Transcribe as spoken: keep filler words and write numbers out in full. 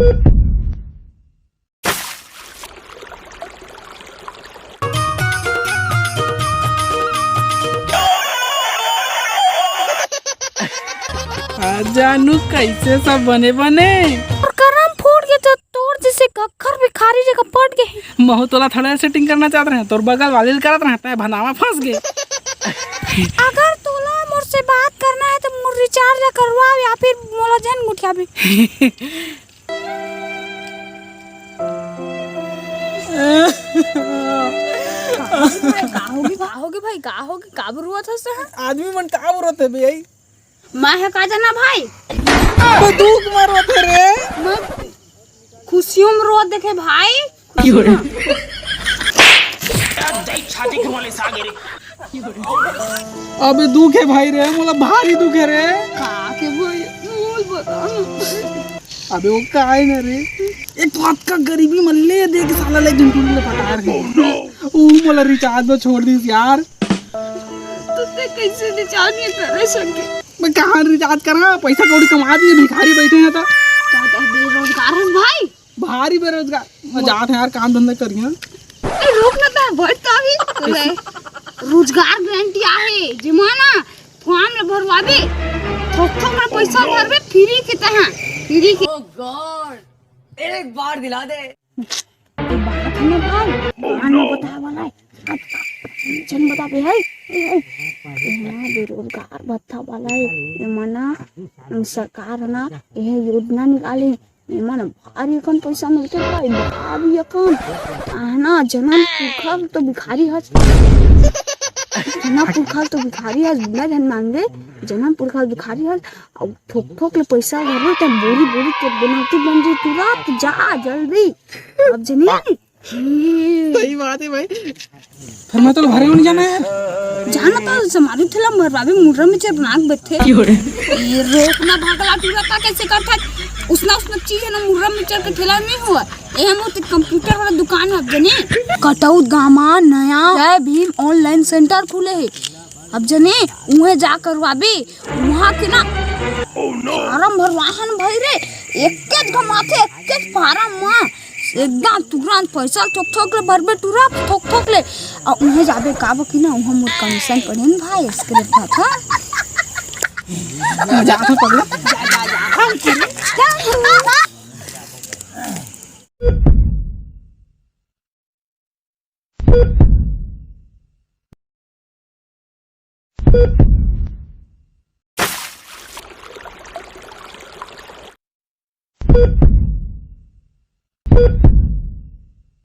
आ जानू, कैसे सब बने बने? तोर करम फूट गे तो तोर जैसे कक्खर भिखारी जगह पट गे। महू तोला थोड़ा setting करना चाहत रहे, तोर बगल वाले ल करत रहे, तै भनावा फंस गे। अगर तोला मोर से बात करना है तो मोर recharge ला करवा या फिर मोला जन गुठियाबे। का होगे भाई, का होगे, का होगे, काबर रोवत हस? आदमी मन काबर रोथे बे? मैं ह का जाना भाई। तो दुख म रोथे रे। मैं खुशियों में रोवत देखे भाई। अबे दुख हे भाई रे, मोला भारी दुख हे रे। का के भाई, मोला बता ना। अबे वो का हे ना रे, एक तो अतका गरीबी म ले दे के साला ले झुनझुन ले पटा रहे। ऊ मोला recharge में छोड़ दिस यार। तो तैं कैसे recharge नहीं करे सके? मैं कहाँ recharge करा? पैसा कौड़ी कमा दिए, भिखारी बैठे हैं तो। का, का बेरोजगार हस भाई? भारी बेरोजगार। मैं जात हँव यार, काम धंधा करिहा। ए, रुक ना, तैं बैठ तो अभी। रोजगार गारंटी आहे, जेमा ना form ल भरवाबे, थोक थोक ल पैसा भरबे, free के तहाँ, free के। Oh God, एक बार दिला दे। ये बात हे ना भाई, कान में बताए वाला हे। अब झन बताबे हे। ए, ए, ए, ना बेरोजगार भत्ता वाला हे। ये मना सरकार हे ना, ये योजना निकाले। एमा ना भारी अकन पैसा मिलथे भाई, भारी अकन। आहे ना, जनम पुरखा तो भिखारी हस। जनम पुरखा तो भिखारी हस, बिना झन मांगे। जनम पुरखा भिखारी हस। अउ थोक थोक ले पैसा भरबे, त बोरी बोरी के बनौती बन जही। तुरंत जा, जल्दी। अब जनी। सही बात हे भाई। फिर मैं तो भरे नहीं जाना यार। जाना तो समारू थेला मरवाबे, मुर्रा में चढ़ नाक बैठे। ए, रोक ना भागला टूरा, का कैसे करथस? उसना, उसना चीज हे ना, मुर्रा में चढ़ के ठेला नहीं हुआ। ए, हम तो computer वाला दुकान हे, अब जने। कटौत गामा नया जय भीम online center खुले हे, अब जने उहें जा करवाबे। उहाँ के ना form भरवाहन भाई रे, एक एक घमाथे, एक एक form मा। एकदम तुरंत पैसा थोक थोक ले भरबे टूरा, थोक थोक ले। अउ उहें जाबे काबर कि ना, उहाँ मोर commission पड़े न भाई, इसके लिए बात हे। मजा आता पगला। जा, जा, जा, हम खेले। जा, जा।